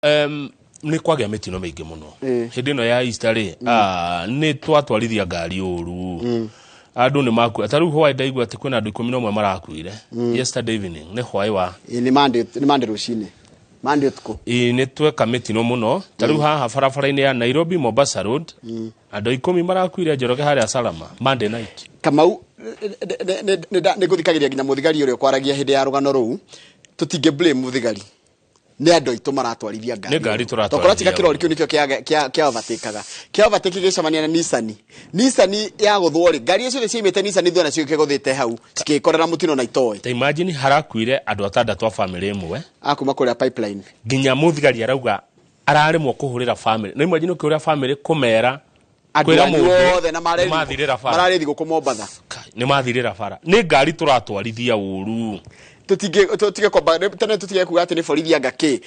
Nĩ kwagĩa mĩtino mĩingĩ mũno. Hĩndĩ ĩno ya Easter rĩ, nĩ twatwarithia ngari ũru, andũ nĩ makua. Ta rĩu hwaĩ ndaigua atĩ kwĩna andũ 11 marakuire yesterday evening, nĩ hwaĩ wa Ĩ, nĩ Monday, nĩ Monday rũcinĩ, Monday ũtukũ. Ĩ, nĩ tweka mĩtino mũno. Ta rĩu haha barabara-inĩ ya Nairobi Mombasa Road, andũ 10 marakuire Njoroge harĩa Salama, Monday night. Kamau, nĩ ngũthikagĩria nginya mũthigari ũrĩa ũkwaragia hĩndĩ ya rũgano rũu. Tũtingĩ blame mũthigari, nĩ andũ aitũ maratwarithia ngari. Nĩ ngari tũratwarithia. Tokorwo tiga kĩrori kĩu nĩkĩo kĩa overtake-aga, kĩa overtake gĩcemania na Nissan, Nissan ya gũthwo rĩ, ngari icio ciaimĩte Nissan thutha nacio ikĩgũthĩte hau, cikĩkorera mũtino na itoĩ. Ta imagine, harakuire andũ atandatũ a family ĩmwe. Akuma kũrĩa Pipeline. Nginya mũthigari arauga araremwo kũhũrĩra family. No imagine ũkĩhũrĩra family kũmera andũ kwĩra anyu mũndũ othe na nĩmathirĩra bara. Mararĩ thigũkũ Mombatha. Kai, nĩmathirĩra bara, nĩ ngari tũratwarithia ũru. Tũtige kwamba tene, tũtige kuga atĩ nĩ borithi anga kĩ,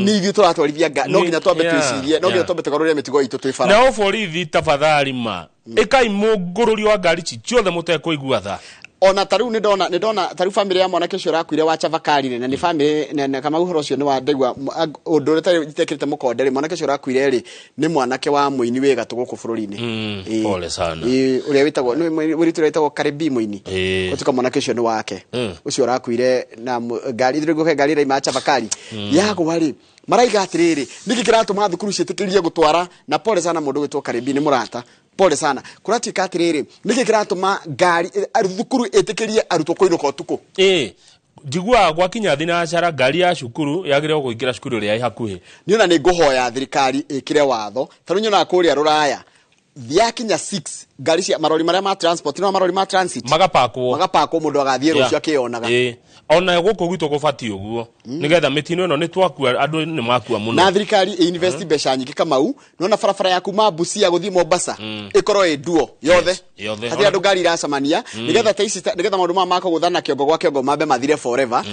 nĩ ithuĩ tũratwarithia nga. No nginya twambe twĩcirie, no nginya twambe tũgarũre mĩtugo itũ twĩ bara. Nao borithi, tafadhali ma ĩkai mũngũrũrio wa ngari ici ciothe mũtekũigua tha. Ona ta rĩu nĩ ndona ta rĩu family ya mwanake ũcio ũrakuire wa Chavakali rĩ, na nĩ family na kama ũhoro ũcio nĩ wa ndaigua ũndũ ũrĩa tarĩ itekĩrĩte mũkonde rĩ, mwanake ũcio ũrakuire rĩ, nĩ mwanake wa mũini wĩ gatũ gũkũ bũrũri-inĩ. Pole sana. Ũrĩa wĩtagwo nĩ mũirĩtu ũrĩa wĩtagwo Karibi mũini. Gũtuĩka mwanake ũcio nĩ wake ũcio ũrakuire na ngari thirĩ ngari ĩraima Chavakali yagwa rĩ, maraiga atĩrĩrĩ, nĩkĩ kĩratũma thukuru ciĩtĩkĩrie gũtwara? Na pole sana mũndũ gwĩtwo Karibi, nĩ mũrata, pole sana. Kũratuĩka atĩrĩrĩ, nĩkĩ kĩratũma ngari thukuru ĩtĩkĩrie arutwo kũinũka ũtukũ? Ĩ, njiguaga gwakinya thinacara ngari ya cukuru yagĩrĩirwo kũingĩra cukuru ĩrĩa ĩ hakuhĩ. Niĩ ona nĩ ngũhoya thirikari ĩkĩre watho. Ta rĩu nyonaga kũrĩa Rũraya yakinya 6, ngari cia marori marĩa ma transport, no marori ma transit magapakwo. Magapakwo, mũndũ agathiĩ rũciũ akĩyonaga. Ĩ, ona gũkũ gwitũ gũbatiĩ ũguo nĩgetha mĩtino ĩno, nĩ twakua, andũ nĩ makua mũno. Na thirikari ĩ-invest mbeca nyingĩ, Kamau, nona barabara ya kuma Busia gũthiĩ Mombasa ĩkorwo ĩ nduo yothe. Yes, yothe. Hatirĩ andũ ngari iracemania, nĩgetha ta ici, nĩgetha maũndũ maya makũgũthana kĩongo gwa kĩongo mambe mathire forever.